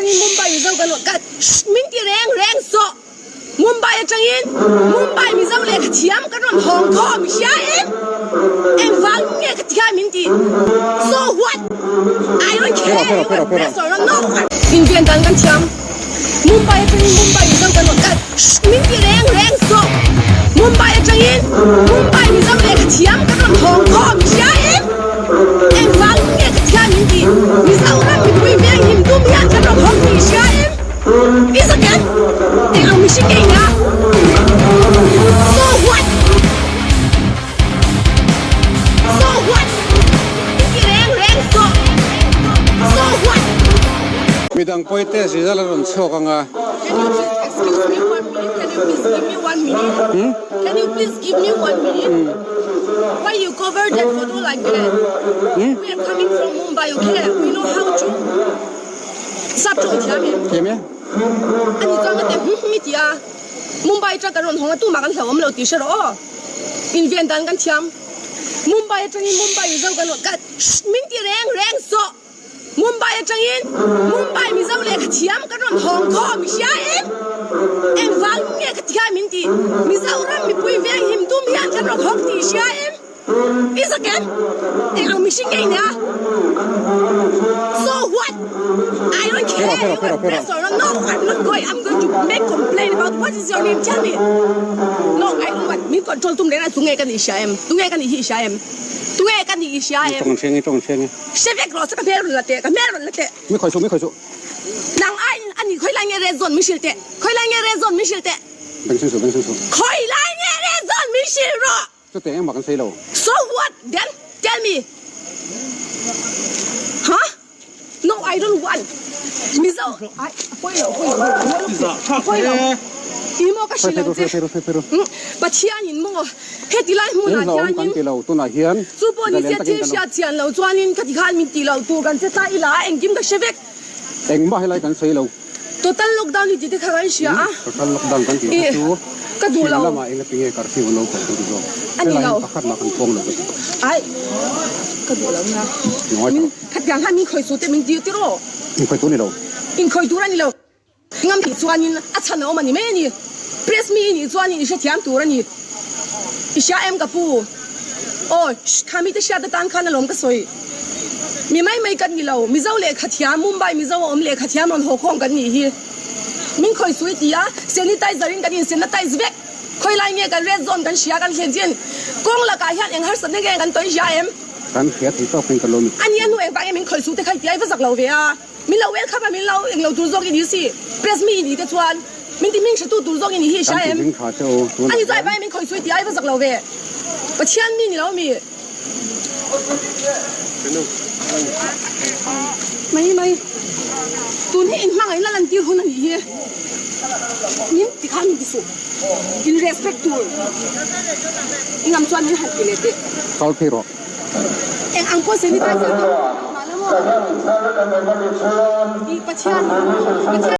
Mumbai Mizo kan ka min ti reng reng sawh Mumbai atangin Mumbai Mizo lehkha thiam kan rawn hawng khawm hria em engvang nge ka ti kha min ti so what I don't care you are press or not no Indian dan kan thiam Mumbai atangin Mumbai Mizo kan rawn ka min ti reng reng sawh Mumbai atangin Mumbai Mizo lehkha thiam kan rawn hawng khawm hria em Engvang nge ka thiam in ti Mizoram mipui veng him tum hian kan rawn hawng tih hria em? I zaken eng ang mihring nge nia? So what? So what? I ti reng reng sawh. So what? Midang pawi te zizal a rawn chhuak ang a. Can you please excuse me one minute? Can you please give me one minute? Can you please give me one minute? Why you cover that photo like that? We are coming from Mumbai, okay? We know how to sap tawng thiam em? Thiam e. Ani chuan ka ti hum hum i ti a. Mumbai atang kan rawn hawng a tumah kan hlauhawm lo tih hre rawh aw. Inven dan kan thiam. Mumbai atangin Mumbai Mizo kan rawn ka min ti reng reng sawh. Mumbai atangin Mumbai Mizo lehkha thiam kan rawn hawng khawm hria em? Engvang nge ka ti kha min ti? Mizoram mipui veng him tum hian kan rawn hawng tih hria em? I zak em? Eng ang mihring nge i nia? So what? I don't care you are press or not no I'm not going I'm going to make complaint about what is your name tell me No I don't want min control tum reng a tunge ka nih hria em? Tunge ka nih hi i hria em? Tunge ka nih i hria em? Tawng chheng i tawng chheng i. Hre vek rawh se ka hmel rawn la teh, ka hmel rawn la teh. Mi khawi suh, mi khawi suh. Nang aiin a ni khawi lai nge red zone min hrilh teh, khawi lai nge red zone min hrilh teh. Beng chheng suh, beng chheng suh. Khawi lai nge red zone min hrilh rawh. Chuteh engmah kan sawi lo. So what then? Tell me. Huh? No I don't want. Mizo ai a pawi lo, a pawi lo, a pawi lo. I maw ka hrilh ang che. Pathian in maw heti lai hmunah hianin chu pawh ni se thil hriat chian lo chuanin khati khan min tih loh tur kan che ta ila a engkim ka hre vek. Engmah helai kan sawi lo. Total lockdown hi tih te kha kan hria a. Total lockdown kan tih kha chu ka duh lo. Chhim lamah enga tinge curfew an lo kal kan ti zawk. A ni lo. Helai pakhat mah kan pawng lo ka ti. Ai ka duh lo nia. Min khatiang khan min khawi su te min ti tiraw. In khawi tur a ni lo. In khawi tur a ni lo. Ngam tih chuanin a chhan a awm a ni mai a ni. Press mi i nih chuanin i hrethiam tur a ni. I hria em ka pu? Aw, kha mite hriat atan khan alawm ka sawi. Mi mai mai kan ni lo. Mizo lehkha thiam, Mumbai Mizo a awm lehkha thiam rawn haw khawm kan nih hi. Min khawi sui ti a, sanitizer in kan insanitize vek. Khawi lai nge kan red zone kan hria kan thlen chin. Kawng lakah hian eng harsatna nge kan tawi hria em? Kan hria thei tawkin ka lawm i. A ni a hnu engvang nge min khawi su te kha i ti a, i va zak lo ve a. Min lo welcome a, min lo englo tur zawk i ni si. Press mi i ni te chuan min ti hming hretu tur zawk i ni hi i hria em? A ni chuan i min khawi sui ti a, i va zak lo ve. Pathian mi ni lo mi. Mai mai. Tun hi in hmangaihna lan tir hun a nih hi. Min ti khan min ti suh. In respect tur. I ngam chuan min han ti leh teh. Kal phei rawh. Eng ang pawh sanitizer te hmang mah la maw? Tih Pathian Pathian.